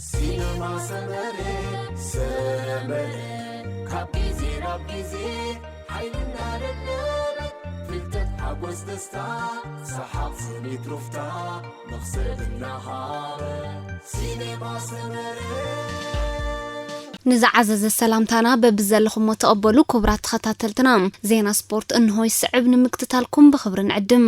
ሲነማ ሰመረ ሰመረ ካብ ግዜ ናብ ግዜ ሓይልና ደደበ ፍልጠት ሓጎስ ደስታ ሰሓቕ ስኒት ሩፍታ መኽሰብ እናሃበ ሲነማ ሰመረ ንዝዓዘዘ ሰላምታና በብዘለኹሞ ተቐበሉ። ክቡራት ተኸታተልትና፣ ዜና ስፖርት እንሆ ይስዕብ፣ ንምክትታልኩም ብኽብሪ ንዕድም።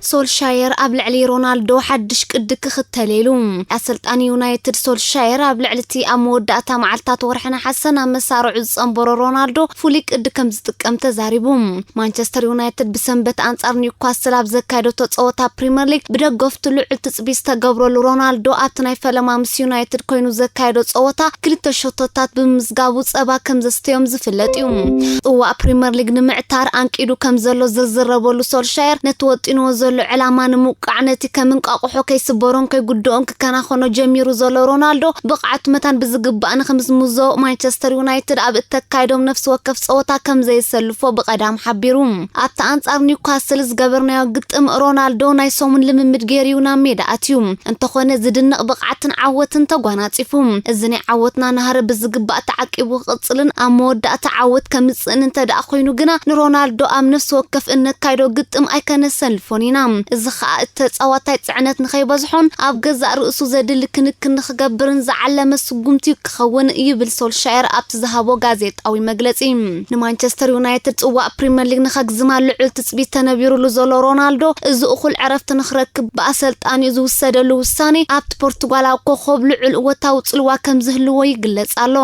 ሶልሻየር ኣብ ልዕሊ ሮናልዶ ሓድሽ ቅዲ ክኽተል ኢሉ። ኣሰልጣኒ ዩናይትድ ሶልሻየር ኣብ ልዕሊ እቲ ኣብ መወዳእታ መዓልታት ወርሒ ነሓሰ ናብ መሳርዑ ዝጸንበሮ ሮናልዶ ፍሉይ ቅዲ ከም ዝጥቀም ተዛሪቡ። ማንቸስተር ዩናይትድ ብሰንበት ኣንጻር ኒውካስል ኣብ ዘካየደቶ ጸወታ ፕሪምየር ሊግ ብደገፍቱ ልዑል ትጽቢት ዝተገብረሉ ሮናልዶ ኣብቲ ናይ ፈለማ ምስ ዩናይትድ ኮይኑ ዘካየዶ ጸወታ ክልተ ሸቶታት ብምምዝጋቡ ጸባ ከም ዘስተዮም ዝፍለጥ እዩ። ጽዋእ ፕሪምየር ሊግ ንምዕታር ኣንቂዱ ከም ዘሎ ዝዝረበሉ ሶልሻየር ነቲ ወጢንዎ ዘሎ ዕላማ ንምውቃዕ ነቲ ከም እንቋቑሖ ከይስበሮን ከይጉድኦን ክከናኸኖ ጀሚሩ ዘሎ ሮናልዶ ብቕዓቱ መታን ብዝግባእ ንክምዝምዞ ማንቸስተር ዩናይትድ ኣብ እተካይዶም ነፍሲ ወከፍ ጸወታ ከም ዘየሰልፎ ብቐዳም ሓቢሩ። ኣብቲ ኣንጻር ኒውካስል ዝገበርናዮ ግጥም ሮናልዶ ናይ ሰሙን ልምምድ ገይሩ እዩ ናብ ሜዳ ኣትዩ። እንተኾነ ዝድነቕ ብቕዓትን ዓወትን ተጓናጺፉ። እዚ ናይ ዓወትና ናህሪ ብዝግባእ ተዓቂቡ ክቕጽልን ኣብ መወዳእታ ዓወት ከምጽእን እንተ ደኣ ኮይኑ ግና ንሮናልዶ ኣብ ነፍሲ ወከፍ እነካይዶ ግጥም ኣይከነሰልፎን ኢና። እዚ ኸኣ እቲ ተጻዋታይ ጽዕነት ንኸይበዝሖን ኣብ ገዛእ ርእሱ ዘድሊ ክንክን ንኽገብርን ዝዓለመ ስጉምቲ ክኸውን ይብል ሶልሻየር ኣብቲ ዝሃቦ ጋዜጣዊ መግለጺ። ንማንቸስተር ዩናይትድ ጽዋእ ፕሪምየር ሊግ ንኸግዝማ ልዑል ትጽቢት ተነቢሩሉ ዘሎ ሮናልዶ፣ እዚ እኹል ዕረፍቲ ንኽረክብ ብኣሰልጣኒኡ ዝውሰደሉ ውሳኔ ኣብቲ ፖርቱጋላዊ ኮኾብ ልዑል እወታዊ ጽልዋ ከም ዝህልዎ ይግለጽ ኣሎ።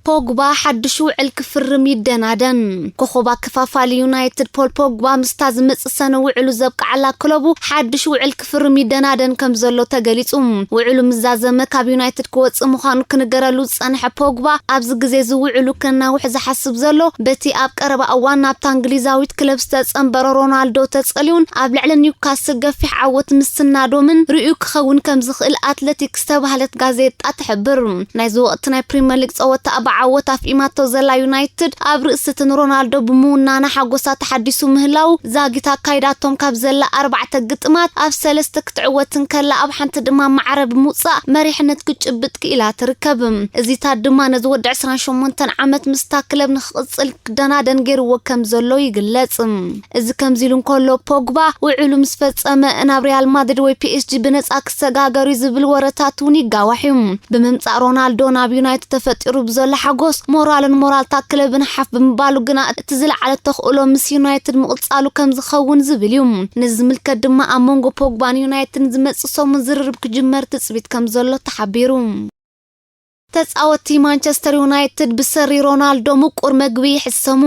ፖግባ ሓድሽ ውዕል ክፍርም ይደናደን። ኮኾብ ኣከፋፋሊ ዩናይትድ ፖል ፖግባ ምስታ ዝመጽእ ሰነ ውዕሉ ዘብቅዓላ ክለቡ ሓድሽ ውዕል ክፍርም ይደናደን ከም ዘሎ ተገሊጹ። ውዕሉ ምስ ዛዘመ ካብ ዩናይትድ ክወጽእ ምዃኑ ክንገረሉ ዝጸንሐ ፖግባ ኣብዚ ግዜ እዚ ውዕሉ ከናውሕ ዝሓስብ ዘሎ በቲ ኣብ ቀረባ እዋን ናብታ እንግሊዛዊት ክለብ ዝተጸንበረ ሮናልዶ ተጸልዩን ኣብ ልዕሊ ኒውካስል ገፊሕ ዓወት ምስናዶምን ርእዩ ክኸውን ከም ዝኽእል ኣትለቲክስ ዝተባህለት ጋዜጣ ትሕብር። ናይዚ ወቕቲ ናይ ፕሪምየር ሊግ ጸወታ ብዓወት ኣፍኢማቶ ዘላ ዩናይትድ ኣብ ርእሲ እቲ ንሮናልዶ ብምውናና ሓጎሳ ተሓዲሱ ምህላው ዛጊት ኣካይዳቶም ካብ ዘላ ኣርባዕተ ግጥማት ኣብ ሰለስተ ክትዕወት እንከላ ኣብ ሓንቲ ድማ ማዕረ ብምውጻእ መሪሕነት ክጭብጥ ክኢላ ትርከብ። እዚታት ድማ ነዚ ወዲ ዕስራን ሸሞንተን ዓመት ምስታ ክለብ ንክቕጽል ክደናደን ገይርዎ ከም ዘሎ ይግለጽ። እዚ ከምዚ ኢሉ እንከሎ ፖግባ ውዕሉ ምስ ፈጸመ ናብ ሪያል ማድሪድ ወይ ፒ ኤስ ጂ ብነጻ ክሰጋገር እዩ ዝብል ወረታት እውን ይጋዋሕ እዩ። ብምምጻእ ሮናልዶ ናብ ዩናይትድ ተፈጢሩ ብዘሎ ሓጎስ ሞራልን ሞራልታ ክለብን ሓፍ ብምባሉ ግና እቲ ዝለዓለ ተኽእሎ ምስ ዩናይትድ ምቕጻሉ ከም ዝኸውን ዝብል እዩ። ንዝምልከት ድማ ኣብ መንጎ ፖግባን ዩናይትድን ዝመጽእ ሰሙን ዝርርብ ክጅመር ትጽቢት ከም ዘሎ ተሓቢሩ። ተጻወትቲ ማንቸስተር ዩናይትድ ብሰሪ ሮናልዶ ምቁር መግቢ ይሕሰሙ።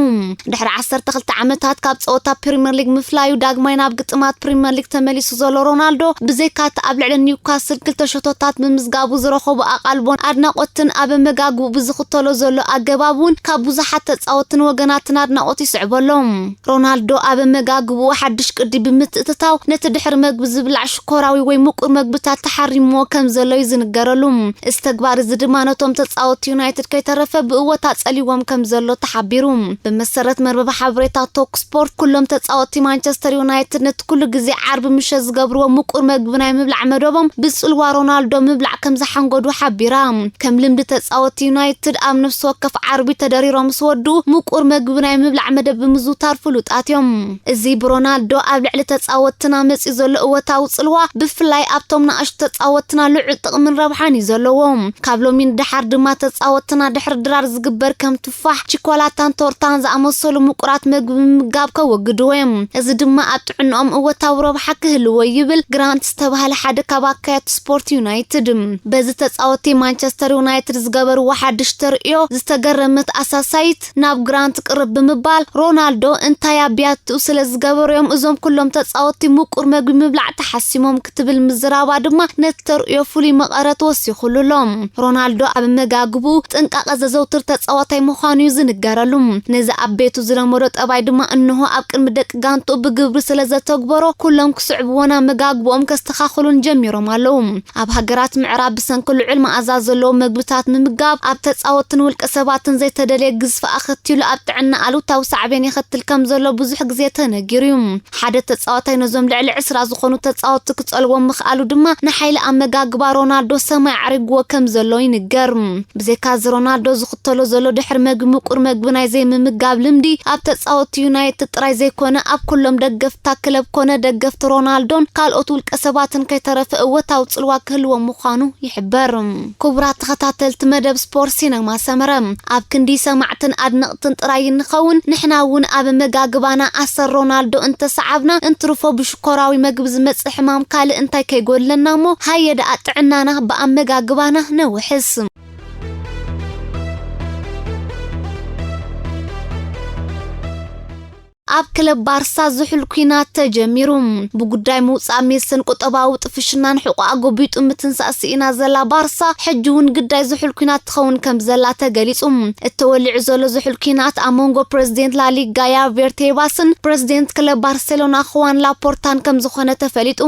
ድሕሪ ዓሰርተ ክልተ ዓመታት ካብ ጸወታ ፕሪምየር ሊግ ምፍላዩ ዳግማይ ናብ ግጥማት ፕሪምየር ሊግ ተመሊሱ ዘሎ ሮናልዶ ብዘይካ እቲ ኣብ ልዕሊ ኒውካስል ክልተ ሸቶታት ብምዝጋቡ ዝረኸቦ ኣቓልቦን ኣድናቖትን ኣብ ኣመጋግቡ ብዝኽተሎ ዘሎ ኣገባብ እውን ካብ ብዙሓት ተጻወትን ወገናትን ኣድናቖት ይስዕበሎም። ሮናልዶ ኣብ ኣመጋግብኡ ሓድሽ ቅዲ ብምትእትታው ነቲ ድሕሪ መግቢ ዝብላዕ ሽኮራዊ ወይ ምቁር መግብታት ተሓሪምዎ ከም ዘሎ እዩ ዝንገረሉ። እዚ ተግባር እዚ ድማ ነቶም ተጻወትቲ ዩናይትድ ከይተረፈ ብእወታ ጸልይዎም ከም ዘሎ ተሓቢሩ። ብመሰረት መርበብ ሓበሬታ ቶክ ስፖርት ኩሎም ተጻወትቲ ማንቸስተር ዩናይትድ ነቲ ኩሉ ግዜ ዓርቢ ምሸት ዝገብርዎ ምቁር መግቢ ናይ ምብላዕ መደቦም ብጽልዋ ሮናልዶ ምብላዕ ከም ዝሓንጎዱ ሓቢራ። ከም ልምዲ ተጻወትቲ ዩናይትድ ኣብ ነፍሲ ወከፍ ዓርቢ ተደሪሮም ምስ ወድኡ ምቁር መግቢ ናይ ምብላዕ መደብ ብምዝውታር ፍሉጣት እዮም። እዚ ብሮናልዶ ኣብ ልዕሊ ተጻወትትና መጺኡ ዘሎ እወታዊ ጽልዋ ብፍላይ ኣብቶም ንኣሽቱ ተጻወትና ልዑል ጥቕምን ረብሓን እዩ ዘለዎ። ካብ ሎሚ ንደሓር ድማ ተጻወትና ድሕሪ ድራር ዝግበር ከም ቱፋሕ፣ ቺኮላታን ቶርታን ዝኣመሰሉ ምቁራት መግቢ ምምጋብ ከወግድዎ እዮም። እዚ ድማ ኣብ ጥዕንኦም እወታዊ ረብሓ ክህልዎ ይብል ግራንት ዝተባህለ ሓደ ካብ ኣካየድቲ ስፖርት ዩናይትድ። በዚ ተጻወቲ ማንቸስተር ዩናይትድ ዝገበርዎ ሓድሽ ተርእዮ ዝተገረመት ኣሳሳይት ናብ ግራንት ቅርብ ብምባል ሮናልዶ እንታይ ኣቢያትኡ ስለ ዝገበርዮም እዞም ኩሎም ተጻወቲ ምቁር መግቢ ምብላዕ ተሓሲሞም ክትብል ምዝራባ ድማ ነቲ ተርእዮ ፍሉይ መቐረት ወሲኹሉ ኣሎ። ሮናልዶ ኣብ መጋግቡ ጥንቃቐ ዘዘውትር ተጻዋታይ ምዃኑ እዩ ዝንገረሉ። ነዚ ኣብ ቤቱ ዝለመዶ ጠባይ ድማ እንሆ ኣብ ቅድሚ ደቂ ጋንቱ ብግብሪ ስለ ዘተግበሮ ኩሎም ክስዕብዎን ኣብ መጋግብኦም ከስተኻኽሉን ጀሚሮም ኣለዉ። ኣብ ሃገራት ምዕራብ ብሰንኪ ልዑል መኣዛ ዘለዎ መግብታት ምምጋብ ኣብ ተጻወትን ውልቀ ሰባትን ዘይተደልየ ግዝፊ ኣኸቲሉ ኣብ ጥዕና ኣሉታዊ ሳዕቤን የኸትል ከም ዘሎ ብዙሕ ግዜ ተነጊሩ እዩ። ሓደ ተጻዋታይ ነዞም ልዕሊ ዕስራ ዝኾኑ ተጻወትቲ ክጸልዎም ምኽኣሉ ድማ ንሓይሊ ኣመጋግባ ሮናልዶ ሰማይ ኣዕሪግዎ ከም ዘሎ ይንገር። ብዘይካዚ ሮናልዶ ዝኽተሎ ዘሎ ድሕሪ መግቢ ምቁር መግቢ ናይ ዘይምምጋብ ልምዲ ኣብ ተጻወትቲ ዩናይትድ ጥራይ ዘይኮነ ኣብ ኩሎም ደገፍታ ክለብ ኮነ ደገፍቲ ሮናልዶን ካልኦት ውልቀ ሰባትን ከይተረፈ እወታዊ ጽልዋ ክህልዎ ምዃኑ ይሕበር። ክቡራት ተኸታተልቲ መደብ ስፖርት ሲነማ ሰመረ፣ ኣብ ክንዲ ሰማዕትን ኣድነቕትን ጥራይ እንኸውን፣ ንሕና እውን ኣብ መጋግባና ኣሰር ሮናልዶ እንተሰዓብና እንትርፎ ብሽኮራዊ መግቢ ዝመጽእ ሕማም ካልእ እንታይ ከይጎድለና እሞ ሃየ ደኣ ጥዕናና ብኣመጋግባና ነውሕስ። ኣብ ክለብ ባርሳ ዝሑል ኲናት ተጀሚሩ። ብጉዳይ ምውጻእ ሜስን ቁጠባዊ ጥፍሽናን ሕቖኣ ጎቢጡ ምትንሳእ ስኢና ዘላ ባርሳ፣ ሕጂ እውን ግዳይ ዝሑል ኲናት ትኸውን ከም ዘላ ተገሊጹ። እተወሊዑ ዘሎ ዝሑል ኲናት ኣብ መንጎ ፕረዚደንት ላሊጋ ያቪየር ቴባስን ፕረዚደንት ክለብ ባርሴሎና ኹዋን ላፖርታን ከም ዝኾነ ተፈሊጡ።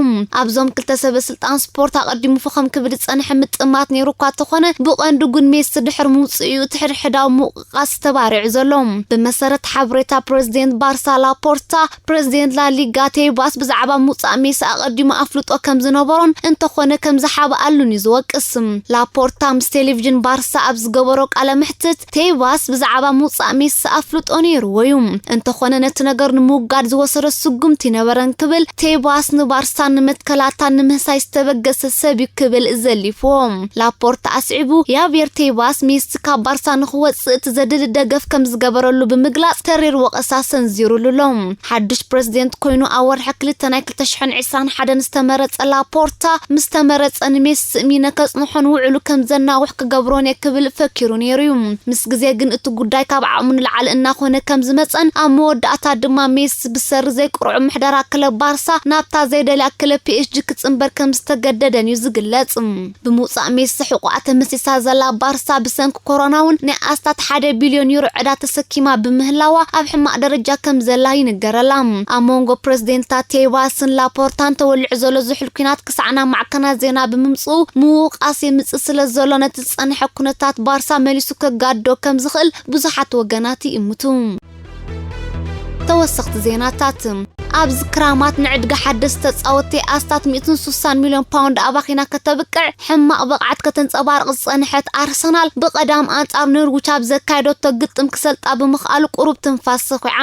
ኣብዞም ክልተ ሰበ ስልጣን ስፖርት ኣቐዲሙ ፈኸም ክብል ዝጸንሐ ምጥማት ነይሩ እኳ እንተኾነ፣ ብቐንዱ ግን ሜሲ ድሕሪ ምውጽኡ እዩ እቲ ሕድሕዳዊ ምውቕቓስ ተባሪዑ ዘሎ። ብመሰረት ሓበሬታ ፕረዚደንት ባርሳ ላፖርታ፣ ፕረዚደንት ላሊጋ ቴባስ ብዛዕባ ምውጻእ ሜሲ ኣቐዲሙ ኣፍልጦ ከም ዝነበሮን እንተኾነ ከም ዝሓብኣሉን እዩ ዝወቅስ። ላፖርታ ምስ ቴሌቪዥን ባርሳ ኣብ ዝገበሮ ቃለ መሕትት፣ ቴባስ ብዛዕባ ምውጻእ ሜሲ ኣፍልጦ ነይርዎ እዩ፣ እንተኾነ ነቲ ነገር ንምውጋድ ዝወሰዶ ስጉምቲ ነበረን ክብል፣ ቴባስ ንባርሳን ንመትከላታን ንምህሳይ ዝተበገሰ ሰብ እዩ ክብል ዘሊፍዎ። ላፖርታ ኣስዒቡ፣ ያቪየር ቴባስ ሜሲ ካብ ባርሳ ንኽወጽእ እቲ ዘድሊ ደገፍ ከም ዝገበረሉ ብምግላጽ ተሪር ወቐሳ ሰንዚሩሉ ኣሎ። ሓድሽ ፕረዚደንት ኮይኑ ኣብ ወርሒ ክልተ ናይ ክልተ ሽሕን ዕስራን ሓደን ዝተመረጸ ላፖርታ፣ ምስ ተመረጸ ንሜሲ ስእሚነ ከጽንሖን ውዕሉ ከም ዘናውሕ ክገብሮን እየ ክብል ፈኪሩ ነይሩ እዩ። ምስ ግዜ ግን እቲ ጉዳይ ካብ ዓቕሙ ንላዕሊ እናኾነ ከም ዝመጸን ኣብ መወዳእታ ድማ ሜሲ ብሰሪ ዘይቅርዑ ምሕደራ ክለብ ባርሳ ናብታ ዘይደልያ ክለብ ፒ ኤስ ጂ ክጽንበር ከም ዝተገደደን እዩ ዝግለጽ። ብምውጻእ ሜሲ ሕቖኣ ተመሲሳ ዘላ ባርሳ ብሰንኪ ኮሮና እውን ናይ ኣስታት ሓደ ቢልዮን ዩሮ ዕዳ ተሰኪማ ብምህላዋ ኣብ ሕማቕ ደረጃ ከም ዘላ ይንገረላ። ኣብ መንጎ ፕረዚደንታት ቴባስን ላፖርታን ተወሊዑ ዘሎ ዝሑል ኲናት ክሳዕ ናብ ማዕከናት ዜና ብምምጽኡ ምውቃስ የምጽእ ስለ ዘሎ ነቲ ዝጸንሐ ኩነታት ባርሳ መሊሱ ከጋድዶ ከም ዝኽእል ብዙሓት ወገናት ይእምቱ። ተወሰኽቲ ዜናታት። ኣብዚ ክራማት ንዕድጋ ሓደስቲ ተጻወትቲ ኣስታት ሚእትን ስሳን ሚልዮን ፓውንድ ኣባኺና ከተብቅዕ ሕማቕ ብቕዓት ከተንጸባርቕ ዝጸንሐት ኣርሰናል ብቐዳም ኣንጻር ኖርዊች ኣብ ዘካየደቶ ግጥም ክሰልጣ ብምኽኣሉ ቁሩብ ትንፋስ ሰኺዓ።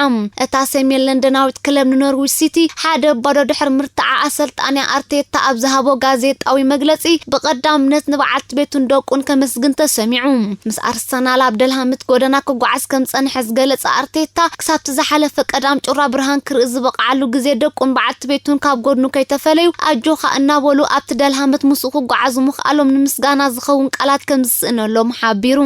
እታ ሰሜን ለንደናዊት ክለብ ንኖርዊች ሲቲ ሓደ ባዶ ድሕሪ ምርትዓ ኣሰልጣንያ ኣርቴታ ኣብ ዝሃቦ ጋዜጣዊ መግለጺ ብቐዳምነት ንበዓልቲ ቤቱን ደቁን ከመስግን ተሰሚዑ። ምስ ኣርሰናል ኣብ ደልሃመት ጎደና ክጓዓዝ ከም ዝጸንሐ ዝገለጸ ኣርቴታ፣ ክሳብቲ ዝሓለፈ ቀዳም ጩራ ብርሃን ክርኢ ዝበቕዓሉ ግዜ ደቁን በዓልቲ ቤቱን ካብ ጎድኑ ከይተፈለዩ ኣጆኻ እናበሉ ኣብቲ ደልሃመት ምስኡ ክጓዓዙ ምኽኣሎም ንምስጋና ዝኸውን ቃላት ከም ዝስእነሎም ሓቢሩ።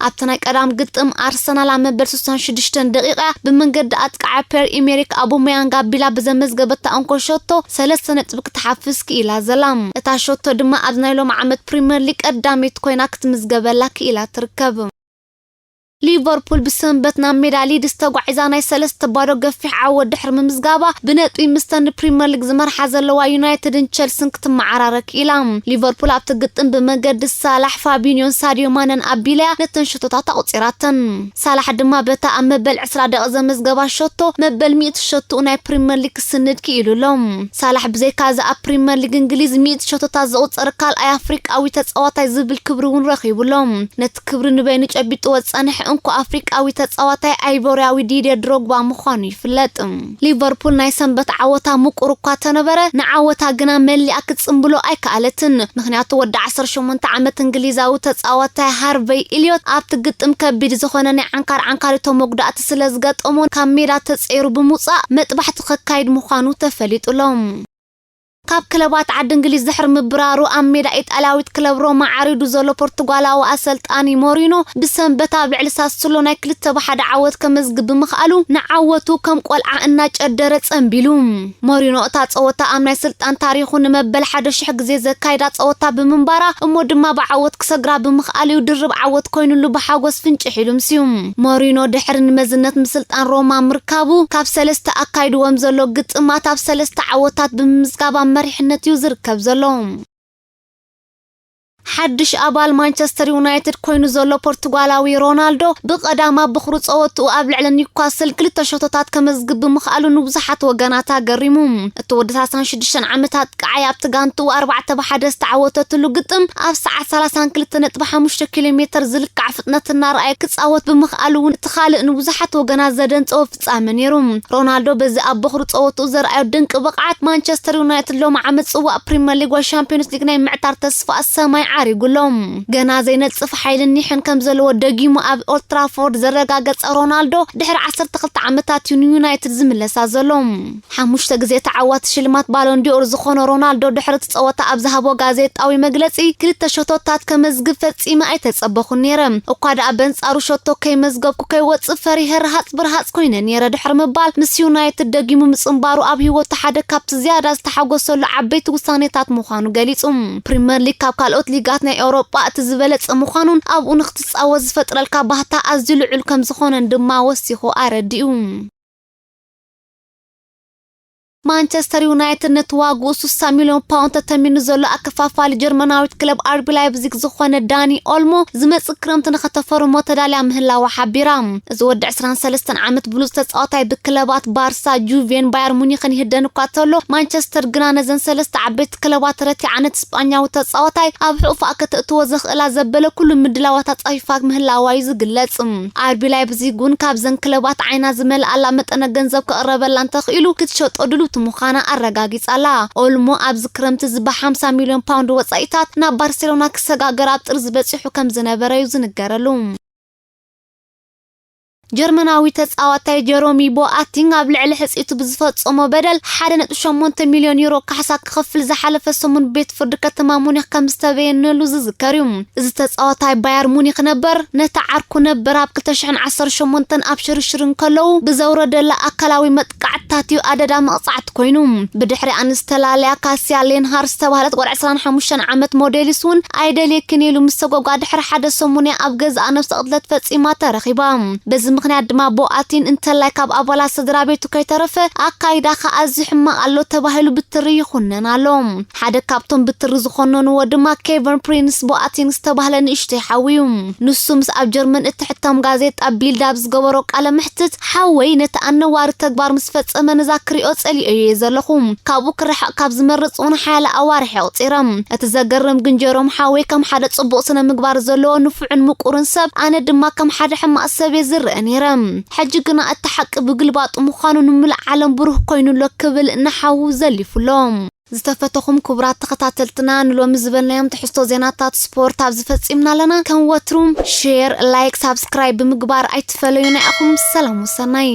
ኣብቲ ናይ ቀዳም ግጥም ኣርሰናል ኣብ መበል ስሳን ሽዱሽተን ደቂቓ ብመንገዲ ኣጥቃዓይ ፒየር ኢሜሪክ ኣቡመያንግ ኣቢላ ብዘመዝገበታ እንኮ ሸቶ ሰለስተ ነጥቢ ክትሓፍስ ክኢላ ዘላ። እታ ሸቶ ድማ ኣብዚ ናይ ሎሚ ዓመት ፕሪምየር ሊግ ቀዳመይቲ ኮይና ክትምዝገበላ ክኢላ ትርከብ። ሊቨርፑል ብሰንበት ናብ ሜዳ ሊድስ ተጓዒዛ ናይ ሰለስተ ባዶ ገፊሕ ዓወት ድሕሪ ምምዝጋባ ብነጥቢ ምስተን ንፕሪምየር ሊግ ዝመርሓ ዘለዋ ዩናይትድን ቸልስን ክትመዓራረ ክኢላ። ሊቨርፑል ኣብቲ ግጥም ብመንገዲ ሳላሕ፣ ፋቢንዮን ሳድዮ ማነን ኣቢለያ ነተን ሸቶታት ኣቑጺራተን። ሳላሕ ድማ በታ ኣብ መበል ዕስራ ደቂቕ ዘመዝገባ ሸቶ መበል ሚእቲ ሸቶኡ ናይ ፕሪምየር ሊግ ክስንድ ክኢሉ ኣሎ። ሳላሕ ብዘይካ እዚ ኣብ ፕሪምየር ሊግ እንግሊዝ ሚእቲ ሸቶታት ዘቑጸረ ካልኣይ ኣፍሪቃዊ ተጻዋታይ ዝብል ክብሪ እውን ረኺቡ ኣሎ። ነቲ ክብሪ ንበይኑ ጨቢጥዎ ዝጸንሐ እንኮ ኣፍሪቃዊ ተጻዋታይ ኣይቮርያዊ ዲድየ ድሮግባ ምዃኑ ይፍለጥ። ሊቨርፑል ናይ ሰንበት ዓወታ ምቁር እኳ ተነበረ፣ ንዓወታ ግና መሊኣ ክትጽምብሎ ኣይከኣለትን። ምኽንያቱ ወዲ ዓሰርተ ሸሞንተ ዓመት እንግሊዛዊ ተጻዋታይ ሃርቨይ ኢልዮት ኣብቲ ግጥም ከቢድ ዝኾነ ናይ ዓንካር ዓንካሪቶ መጉዳእቲ ስለ ዝገጠሞ ካብ ሜዳ ተጸይሩ ብምውጻእ መጥባሕቲ ከካይድ ምዃኑ ተፈሊጡ ኣሎ። ካብ ክለባት ዓዲ እንግሊዝ ድሕሪ ምብራሩ፣ ኣብ ሜዳ ኢጣልያዊት ክለብ ሮማ ዓሪዱ ዘሎ ፖርቱጋላዊ ኣሰልጣኒ ሞሪኖ፣ ብሰንበት ኣብ ልዕሊ ሳሱሎ ናይ ክልተ ብሓደ ዓወት ከመዝግብ ብምኽኣሉ፣ ንዓወቱ ከም ቆልዓ እናጨደረ ጸንቢሉ። ሞሪኖ እታ ጸወታ ኣብ ናይ ስልጣን ታሪኹ ንመበል ሓደ ሽሕ ግዜ ዘካይዳ ጸወታ ብምንባራ፣ እሞ ድማ ብዓወት ክሰግራ ብምኽኣሉ እዩ ድርብ ዓወት ኮይኑሉ ብሓጎስ ፍንጭሕ ኢሉ ምስዩ። ሞሪኖ ድሕሪ ንመዝነት ምስልጣን ሮማ ምርካቡ፣ ካብ ሰለስተ ኣካይድዎም ዘሎ ግጥማት ኣብ ሰለስተ ዓወታት ብምምዝጋብ ኣብ መሪሕነት እዩ ዝርከብ ዘሎ። ሓድሽ ኣባል ማንቸስተር ዩናይትድ ኮይኑ ዘሎ ፖርቱጋላዊ ሮናልዶ፣ ብቐዳም ኣብ ብኹሩ ጸወትኡ ኣብ ልዕሊ ኒውካስል ክልተ ሸቶታት ከመዝግብ ብምኽኣሉ ንብዙሓት ወገናት ኣገሪሙ። እቲ ወዲ ሰላሳን ሽዱሽተን ዓመት ኣጥቃዓይ ኣብቲ ጋንትኡ ኣርባዕተ ብሓደ ዝተዓወተትሉ ግጥም፣ ኣብ ሰዓት ሰላሳን ክልተ ነጥቢ ሓሙሽተ ኪሎ ሜተር ዝልካዕ ፍጥነት እናረኣየ ክጻወት ብምኽኣሉ እውን፣ እቲ ካልእ ንብዙሓት ወገናት ዘደንጸወ ፍጻመ ነይሩ። ሮናልዶ በዚ ኣብ በኹሪ ጸወትኡ ዘርኣዮ ድንቂ ብቕዓት፣ ማንቸስተር ዩናይትድ ሎሚ ዓመት ጽዋእ ፕሪምየር ሊግ ወይ ሻምፒዮንስ ሊግ ናይ ምዕታር ተስፋ ሰማይ ዓሪጉ ኣሎ። ገና ዘይነጽፍ ሓይልን ኒሕን ከም ዘለዎ ደጊሙ ኣብ ኦልትራፎርድ ዘረጋገጸ ሮናልዶ፣ ድሕሪ ዓሰርተ ክልተ ዓመታት እዩ ንዩናይትድ ዝምለሳ ዘሎ። ሓሙሽተ ግዜ ተዓዋቲ ሽልማት ባሎን ዲኦር ዝኾነ ሮናልዶ፣ ድሕሪ እቲ ጸወታ ኣብ ዝሃቦ ጋዜጣዊ መግለጺ፣ ክልተ ሸቶታት ከመዝግብ ፈጺመ ኣይተጸበኹን ነይረ። እኳ ደኣ በንጻሩ ሸቶ ከይመዝገብኩ ከይወጽእ ፈሪሀ ረሃጽ ብርሃጽ ኮይነ ነይረ ድሕሪ ምባል፣ ምስ ዩናይትድ ደጊሙ ምጽንባሩ ኣብ ህይወቱ ሓደ ካብቲ ዝያዳ ዝተሓጎሰሉ ዓበይቲ ውሳኔታት ምዃኑ ገሊጹ። ፕሪምየር ሊግ ካብ ካልኦት ሊጋት ናይ ኤውሮጳ እቲ ዝበለጸ ምዃኑን ኣብኡ ንክትጻወት ዝፈጥረልካ ባህታ ኣዝዩ ልዑል ከም ዝኾነን ድማ ወሲኹ ኣረዲኡ። ማንቸስተር ዩናይትድ ነቲ ዋግኡ ስሳ ሚልዮን ፓውንድ ተተሚኑ ዘሎ ኣከፋፋሊ ጀርመናዊት ክለብ ኣርቢ ላይፕዚግ ዝኾነ ዳኒ ኦልሞ ዝመጽእ ክረምቲ ንኸተፈርሞ ተዳልያ ምህላዋ ሓቢራ። እዚ ወዲ ዕስራን ሰለስተን ዓመት ብሉጽ ተጻዋታይ ብክለባት ባርሳ፣ ጁቬን፣ ባየር ሙኒኽን ይህደን እኳ ተሎ፣ ማንቸስተር ግና ነዘን ሰለስተ ዓበይቲ ክለባት ረቲዓ ነቲ ስጳኛዊ ተጻዋታይ ኣብ ሕቑፋ ከተእትዎ ዘኽእላ ዘበለ ኩሉ ምድላዋት ኣጻፊፋ ምህላዋ እዩ ዝግለጽ። ኣርቢ ላይፕዚግ እውን ካብዘን ክለባት ዓይና ዝመልኣላ መጠነ ገንዘብ ከቕረበላ እንተኽኢሉ ክትሸጦ ድልውቲ ምዃና ኣረጋጊጻ ኣላ። ኦልሞ ኣብዚ ክረምቲ እዚ ብሓምሳ ሚልዮን ፓውንድ ወጻኢታት ናብ ባርሴሎና ክሰጋገር ኣብ ጥርዚ በጺሑ ከም ዝነበረ እዩ ዝንገረሉ። ጀርመናዊ ተጻዋታይ ጀሮሚ ቦኣቲንግ ኣብ ልዕሊ ሕጽይቱ ብዝፈጸሞ በደል ሓደ ነጥቢ ሸሞንተ ሚልዮን ዩሮ ካሕሳ ክኸፍል ዝሓለፈ ሰሙን ቤት ፍርዲ ከተማ ሙኒኽ ከም ዝተበየነሉ ዝዝከር እዩ። እዚ ተጻዋታይ ባየር ሙኒኽ ነበር፣ ነቲ ዓርኩ ነበር ኣብ ክልተ ሽሕን ዓሰርተ ሸሞንተን ኣብ ሽርሽር እንከለዉ ብዘውረደላ ኣካላዊ መጥቃዕትታት እዩ ኣደዳ መቕጻዕቲ ኮይኑ። ብድሕሪኣ ንዝተላለያ ካስያ ሌንሃር ዝተባህለት ጓል ዕስራን ሓሙሽተን ዓመት ሞዴሊስ እውን ኣይደልየክን ኢሉ ምስ ሰጎጓ ድሕሪ ሓደ ሰሙን እያ ኣብ ገዛኣ ነብሰ ቅትለት ፈጺማ ተረኺባ። በዚ ምኽንያት ድማ ቦኣቲን እንተላይ ካብ ኣባላት ስድራ ቤቱ ከይተረፈ ኣካይዳኻ ኣዝዩ ሕማቕ ኣሎ ተባሂሉ ብትሪ ይኹነን ኣሎ። ሓደ ካብቶም ብትሪ ዝኾነንዎ ድማ ኬቨን ፕሪንስ ቦኣቲንግ ዝተባህለ ንእሽተይ ሓዊ እዩ። ንሱ ምስ ኣብ ጀርመን እትሕተም ጋዜጣ ቢልድ ኣብ ዝገበሮ ቃለ መሕትት፣ ሓወይ ነቲ ኣነዋሪ ተግባር ምስ ፈጸመ ንዛ ክሪኦ ጸሊኦዮ እየ ዘለኹ። ካብኡ ክረሓቕ ካብ ዝመርጽ እውን ሓያለ ኣዋርሕ ኣቑጺረ። እቲ ዘገርም ግን ጀሮም ሓወይ ከም ሓደ ጽቡቕ ስነ ምግባር ዘለዎ ንፉዕን ምቁርን ሰብ፣ ኣነ ድማ ከም ሓደ ሕማቕ ሰብ እየ ዝረአ ነይረ። ሕጂ ግና እቲ ሓቂ ብግልባጡ ምዃኑ ንምሉእ ዓለም ብሩህ ኮይኑ ኣሎ ክብል ንሓዉ ዘሊፉ ኣሎ። ዝተፈተኹም ክቡራት ተኸታተልትና፣ ንሎሚ ዝበልናዮም ትሕዝቶ ዜናታት ስፖርት ኣብዚ ፈጺምና ኣለና። ከም ወትሩ ሼር፣ ላይክ፣ ሳብስክራይብ ብምግባር ኣይትፈለዩና ኢኹም። ሰላም ወሰናይ።